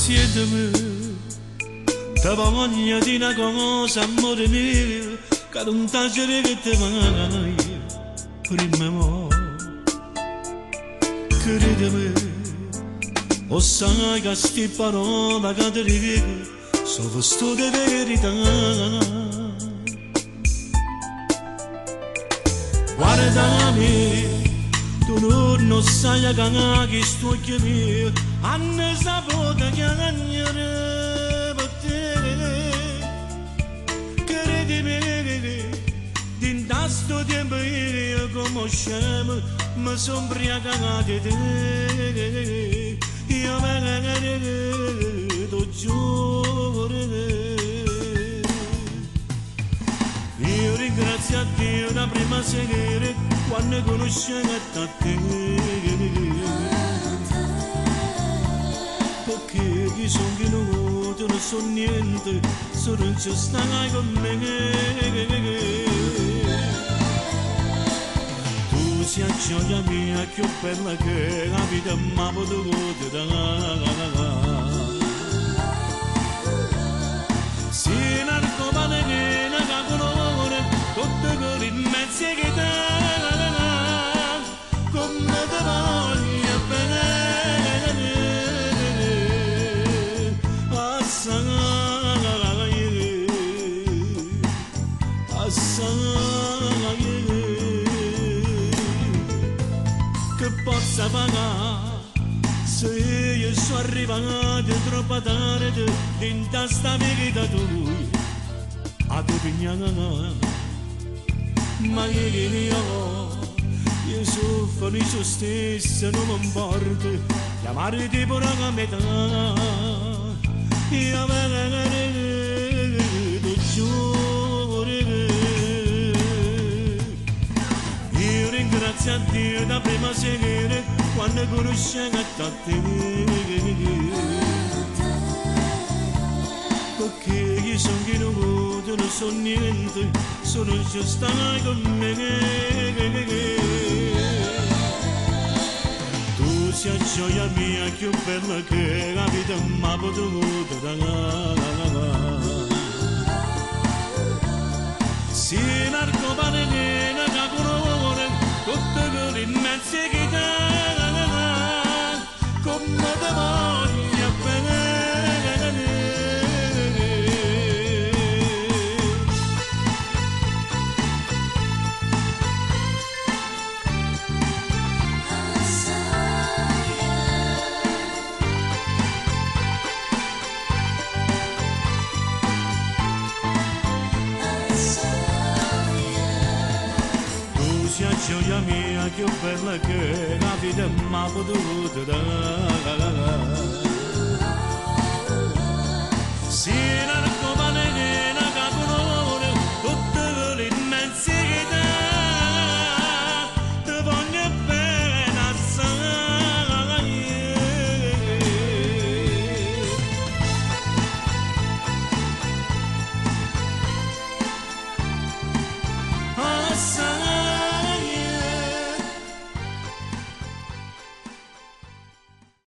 Siedeme, te voglio di una cosa, amore mio, che non t'agere che te vai, prima mo, credimi, o sai che sti parole che ti dico, sono vestute di verità. Guardami, tu non sai che sto chiamando, hanno saputo chiamare per te. Credimi, din sto tempo io come scemo, mi sono ubriacato di te. Io me ne credo, giuro. Io ringrazio a Dio da prima sera quando conoscevo a te. Perché chi sono venuto non so niente, se non ci stai con me. Tu sei la gioia mia più bella che la vita mi ha potuto dare. Sei narcomanina che colore, tutte quelle immense che te, come te voglio bene, assai, assai, che possa pagare. Se io sono arrivato troppo tardi, in testa vita tua, a te pignana, ma io soffro io stesso, non mi importa, chiamarti pure a metà, io me ne credo, giuro. Io ringrazio a Dio da prima sera, quando conoscevo a te. Perché io sono venuto, non so niente, sono già stai con me. Tu sei la gioia mia più bella che la vita mi ha potuto dare. Sei narcomanina che colore, tutte quelle immense che te, come te voglio bene. Gioia mia più bella che la vita mi ha potuto dare.